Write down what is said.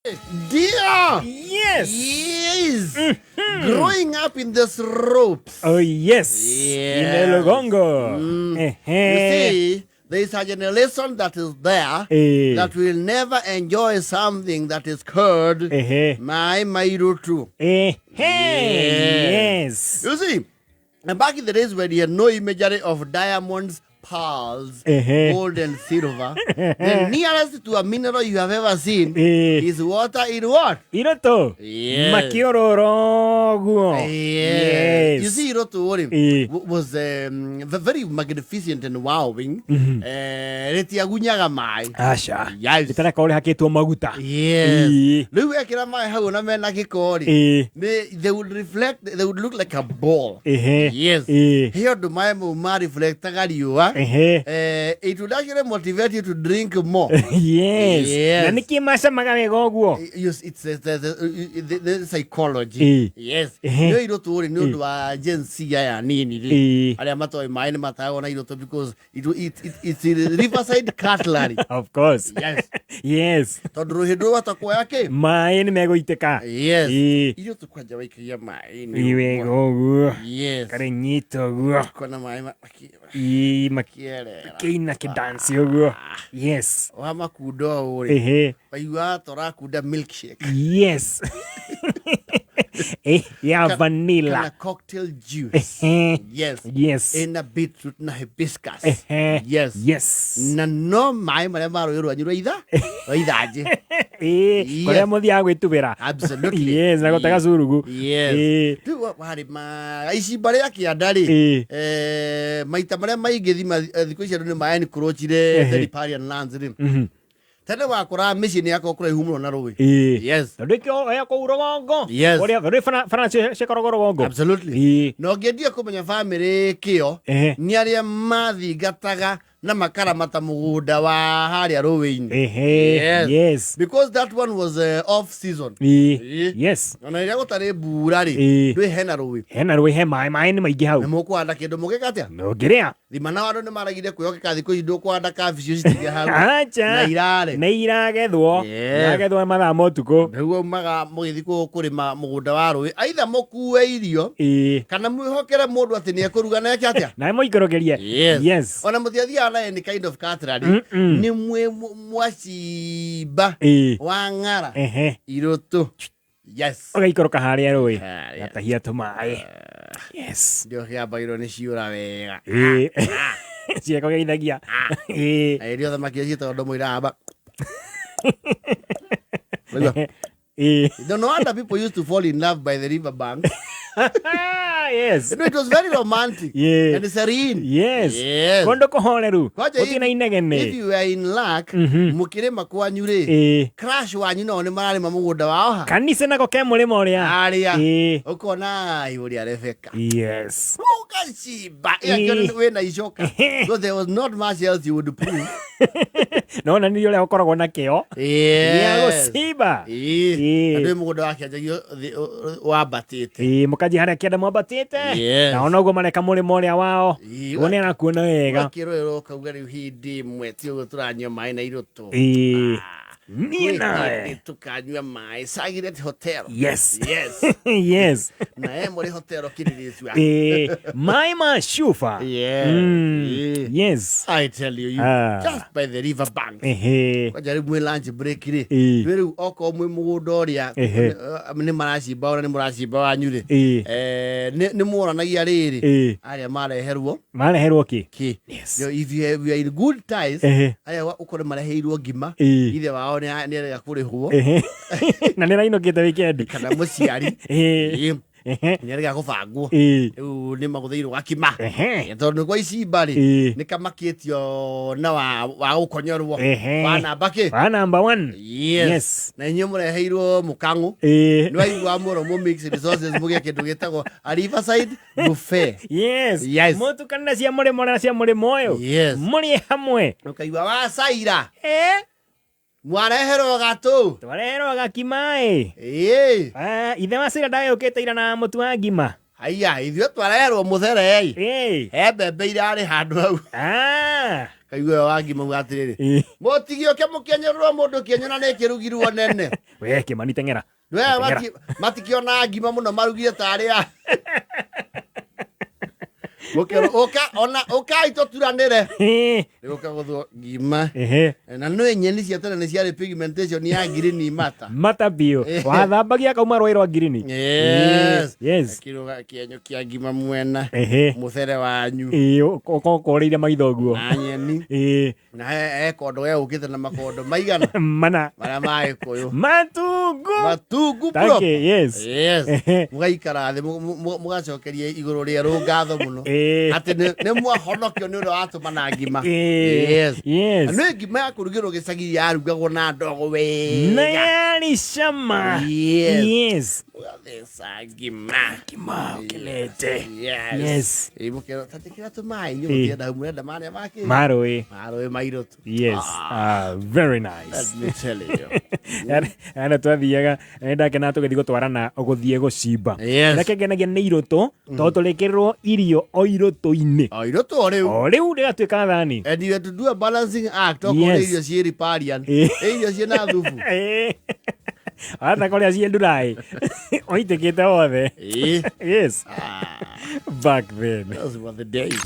Dear! Yes. Yes! Growing up in the ropes. Oh yes. Yes. In the Lugongo. You Ehe. see, there is a generation that is there Eh. that will never enjoy something that is called Ehe. my Mairutu. Ehe. Yeah. Yes. You see, and back in the days when you had no imagery of diamonds, pearls, Ehe. gold, and silver, the nearest to a mineral you have ever seen Eh. is water in what? Iroto. Yes. Makiororo guo. Yes. Yes. You see, Iroto Ori Eh. was very magnificent and wowing. Eh, rĩtiagunyaga maĩ. Aca. Yes. Rĩtarakorwo rĩhakĩtwo maguta. Yes. Ĩĩ. Rĩu wekĩra maĩ hau na mena gĩko rĩ, Ĩĩ. they would reflect, they would look like a ball. Ehe. Yes. Ĩĩ. He ũndũ maĩ mau mareflectaga riũa. Ehe. Eh, it would actually motivate you to drink more. Yes. Yes. Na nĩkĩ macamaga wega ũguo? It's the psychology. Ĩĩ. Yes. Ehe. Nĩ irũtũ rĩ nĩ ũndũ wa Gen Z aya nini rĩ. Ĩĩ. Arĩa matoĩ maĩ nĩ matagwo na irũtũ because it's riverside cutlery. Of course. Yes. Yes. Tondũ rũhĩ ndũgwata kuoya kĩ? Maĩ nĩ megũitĩka. Yes. Ĩĩ. Irũtũ kwanja waikagia maĩ-inĩ Ĩ wega ũguo. ũguo. Yes. Karĩnyita ũguo. Kona maĩ Ĩ makĩerera. makĩina kĩdansi ũguo. Yes. Wa makunda ũũ rĩ. Ehe. Waiguaga ta ũrakunda milkshake. Yes. Eh, ya Kana vanilla. cocktail juice. Ehe. Yes. Yes. Ĩna beetroot na hibiscus. Ehe. Yes. Yes. Na no maĩ marĩa ma rũĩ rwanyu rwa itha rwa ithanjĩ. Ĩ, Yes. kũrĩa mũthiaga gwĩtubĩra. Absolutely. Yes, na gũtega curugu. Yes. Ĩ. Rĩu warĩma icimba rĩa kĩanda rĩ Ĩ. maita marĩa maingĩ thima thikũ ici andũ nĩ ma encroachire Ehe. the riparian lands rĩ. Tene wakoraga mĩciĩ nĩ yakorwo kũraihu mũno na rũĩ. Ĩ. Yes. Tondũ ĩkĩo ĩyo kũu rũgongo. Yes. Kũrĩa tondũ bara cikoragwo rũgongo. Absolutely. Ĩ. Na ũngĩendire kũmenya bamĩrĩ kĩo Ehe. nĩ arĩa mathingataga na makaramata mũgũnda wa harĩa rũĩ-inĩ. Ehe. Yes. Yes. Because that one was off season. Ĩ. Ĩ. Yes. Ona rĩrĩa gũtarĩ mbura rĩ, Ĩ. ndwĩ hena rũĩ. Hena rũĩ he maĩ, maĩ nĩ maingĩ hau. Na mũkũhanda kĩndũ mũgĩka atĩa? Ndũngĩrĩa. Thima na andũ nĩ maragire kwĩhokeka thikũ ici ndũkũhanda kabici ũcitige hau. Acha. Na irare. Nĩ iragethwo. Yes. Iragethwo mathaa ma ũtukũ. Nĩguo umaga mũgĩthiĩ kũrĩma mũgũnda wa rũĩ aitha mũkue irio Ĩ. kana mwĩhokere mũndũ atĩ nĩ ekũruga na eke atĩa. Na mũikũrũkĩrie. Yes. Yes. Ona mũtiathiaga na any kind of cutlery Mm-mm. nĩ mwĩ mwacimba Ĩ. wa ng'ara Ehe. irũtũ. Yes. Ũgaikũrũka harĩa rũĩ. Harĩa. Gatahia tũmaĩ. Yes. Ndio kĩambagĩrwo nĩ ciũra wega. Ĩ. Ciekũgeithagia. Ĩ. Na irio thamaki iria ciĩtagwo ndomo irahamba. Waigua? Ĩ. No wonder people used to fall in love by the river bank. Yes. You know, it was very romantic Yeah. and serene. Yes. Yes. Kũndũ kũhoreru. Kwanja Gũtirĩ na If inegene. you were in luck, mũkĩrĩma kwanyu rĩ, Ĩ. crush wanyu nao nĩ mararĩma mũgũnda wao ha. Kanitha nako ke mũrĩmo ũrĩa. Harĩa. Ĩ. Ũkona ai ũrĩa Rebecca. Yes. Ũgacimba. Ĩ, wĩna icoka. So there was not much else you would prove. No nanirie ũrĩa ũkoragwo na kĩo. Gĩa Yes. gũcimba. Ĩ. Ĩ. Andũ mũgũnda wakĩanjagio wambatĩte. Ĩ, mũkanjia harĩa kĩanda mwambatĩte. Yes. Na ona ũguo mareka mũrĩmo ũrĩa wao. Ĩ. Wone arakuona wega. Ũgakĩrorerwo ũkauga rĩu hĩndĩ ĩmwe ti ũguo tũranyua maĩ na irũtũ. Ĩ. Niĩ Gwĩ nawe. hĩndĩ tũkanyua maĩ Sagiret Hotel. Yes. Yes. Yes. Na Emory Hotel Kĩrĩrĩcua. Ĩ, maĩ ma cuba. Yes. Ĩ. Yes. I tell you, you Ah. just by the river bank. Ehe. Kwanja rĩu mwĩ lunch break rĩ. Ĩ. Rĩu rĩu okorwo mwĩ mũgũnda ũrĩa Ehe. nĩ maracimba ona nĩ mũracimba wanyu rĩ. Ĩ. Nĩ muoranagia rĩrĩ. Ĩ. Arĩa mareherwo Mareherwo kĩ? kĩ. Yes. You know, if you have, you are in good ties, Ehe. arĩa ũkore mareheirwo ngima, Ĩ. ithe wao nĩ arega kũrĩhwo Ehe. Na nĩ rainũkĩte wikendi. kana mũciari Ĩ. Ĩ, Ehe. nĩ arega kũbangwo Ĩ. rĩu nĩ magũthĩirwo gakima Ehe. tondũ kwa icimba rĩ Ĩ. nĩ kamakĩtio na wa gũkonyorwo Ehe. wa namba kĩ Wa number one. Yes. Yes. Na inyuĩ mũreheirwo mũkang'ũ Ĩ. nĩ waigua mũro mũ mix resources mũgĩe kĩndũ gĩtagwo a riverside buffet. Yes. Yes. Mũtukane cia mũrĩmo na cia mũrĩmo ũyũ. Yes. Mũrĩe hamwe. Ũkaigua wacaira Eh? mwareherwo gatũ. Twareherwo gakima ĩ. Ĩĩ. Ah, ithe wa Cira ndagĩũkĩte ira na mũtu wa ngima. Haiya ithuĩ twareherwo mũthere ĩ. Ĩ. He mbembe irarĩ handũ hau. Ah. Kaigua wa ngima uga atĩrĩrĩ, Ĩĩ. mũtigĩũke mũkĩenyũrũrwo mũndũ kĩenyũ na nĩkĩrugirwo nene. We Kĩmani teng'era. We Teng'era. matikĩona ngima mũno marugire tarĩ a mũkĩrwo ũka ona ũkai tũturanĩre. Ĩĩ. Nĩgũka gũthwo ngima. Ehe. Na nĩ nyeni cia tene nĩ ciarĩ pigmentation ya ngirini mata. Mata biũ. Wathambagia kauma rwai rwa ngirini. Yes. Yes. Kĩrũga kĩenyũ kĩa ngima mwena. Ehe. Mũcere wanyu. Ĩĩ, ũkoreire maitho ũguo. Na nyeni. Ĩĩ. Na he kondo we ũkĩte na makondo maigana Mana. marĩa ma gĩkũyũ. Matungu. Matungu Thank proper. you, yes. Yes. Ehe. Mũgaikara thĩ mũgacokeria igũrũ rĩerũ ngatho mũno. Ĩĩ. Atĩ nĩ mwahonokio nĩ ũrĩa watũma na ngima. Ĩĩ. Yes. Yes. Na nĩ ngima ya kũrugĩrwo gĩcagi yarugagwo na ndogo Na wega. yarĩ cama. Yes. Yes. Ũgatheca ngima. Ngima ũkenete. Yes. Yes. Ĩ mũkero ta njĩkĩra tũmaĩ inyuĩ Ĩĩ. mũtienda mũrenda marĩa makĩ. Marũĩ. Marũĩ mairũ tu. Yes. Ah, very nice. Let me tell you. Ana twathiaga ndakena tũgĩthiĩ gũtwarana gũthiĩ gũcimba. Yes. Kĩrĩa kĩngenagia nĩ irũtũ tondũ tũrĩkĩrĩrwo irio o irũtũ-inĩ. O irũtũ o rĩu. O rĩu rĩgatuĩka thani. And you had to do a balancing act okorwo nĩ Yes. irio ciĩ riparian. Ĩĩ. Ĩ irio ciĩna thubu. Ĩĩ. Hata kũrĩa ciĩ nduraĩ ũitĩkĩte wothe. Ĩĩ. Yes. Ah, Back then. those were the days.